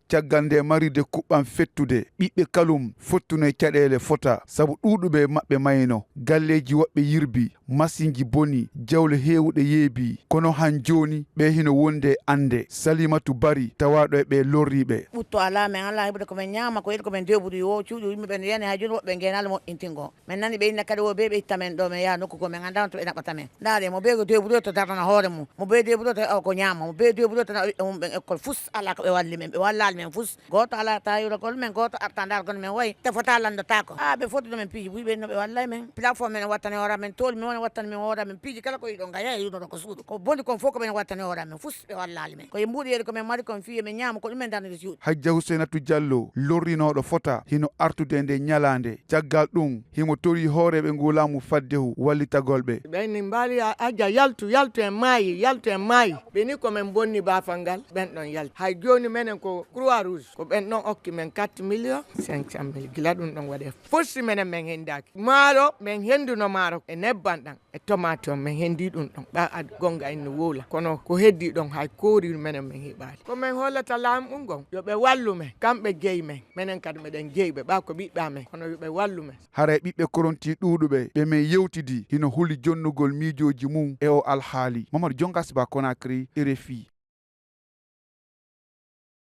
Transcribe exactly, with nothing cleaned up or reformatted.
Caggal nde marirde kuɓɓam fettude, ɓiɓɓe Kalum fottuno e caɗeele fota, sabu ɗuuɗuɓe e maɓɓe mayno, galleeji woɓɓe yirbi, masinji boni, jawle heewuɗe yeebi. Kono han jooni, ɓe hino wondi e annde. Salimatu Bari, tawaaɗo e ɓe lorriiɓe. Ɓutto alaa men, alaa heɓude ko men ñaama, ko yeɗi ko men debruyi. Wo cuuɗi yimɓe ɓen yani, hay jooni woɓɓe ngeenaali moƴƴintingol. Men nani ɓe inna kadi wo bee ɓe itta men ɗo, men yaha nokku goo, men anndaa on to ɓe naɓata men. Ndaaree, mo bee ko debruyi to darnana hoore mum, mo bee debruyi to, o, ko ñaama, mo bee debruyi to naɓa ɓiɓɓe mum ɓen école, fus alaa ko ɓe walli men, ɓe wallaali men fus. Gooto alaa ta yuragol men, gooto arta ndargol men, wayi te fota lanndotaako. A, ɓe foti no men piiji buy, ɓe no ɓe wallay men. Plateforme men wattani hoore men, tool men woni wattani men hoore men, piiji kala ko yiɗon, nga yaha yuroro ko suuɗo. Ko boni kon fof ko ɓen wattani hoore men, fus ɓe wallaali men. Ko e mbuuɗi yeɗi ko men mari kon fii, e men ñaama ko ɗum men darnata si Hajja Huseynatu Jallo, lorrinooɗo fota, hino artude e nde ñalaande. Caggal ɗum, himo torii hooreeɓe nguu laamu faddehu wallitagol ɓe. Ɓen ni mbaali, a, Hajja, yaltu, yaltu en maayi, yaltu en maayi. Ɓe ni ko men bonni baafal ngal, ɓen ɗon yalti. Hay jooni menen ko Croix Rouge, ko ɓen ɗon okki men quatre millions cinq cent mille. Gila ɗum ɗon waɗee, foti si menen men hendaaki. Maaro, men henduno maaro e nebban ɗan. E tomate on, men hendi ɗum ɗon. Ɓa ad gonga en no wowla. Kono ko heddi ɗon hay koori menen men heɓaali. Ko men hollata laamu ngon, yo ɓe wallu men. Kamɓe jeyi men. Menen kadi meɗen jeyi ɓe. Ɓa ko ɓiɓɓe amen. Kono yo ɓe wallu men. Haray ɓiɓɓe korontii ɗuuɗuɓe ɓe men yewtidi hino huli jonnugol miijooji mum e o alhaali. Mamadou Jonga Siba, Conakry, R F I.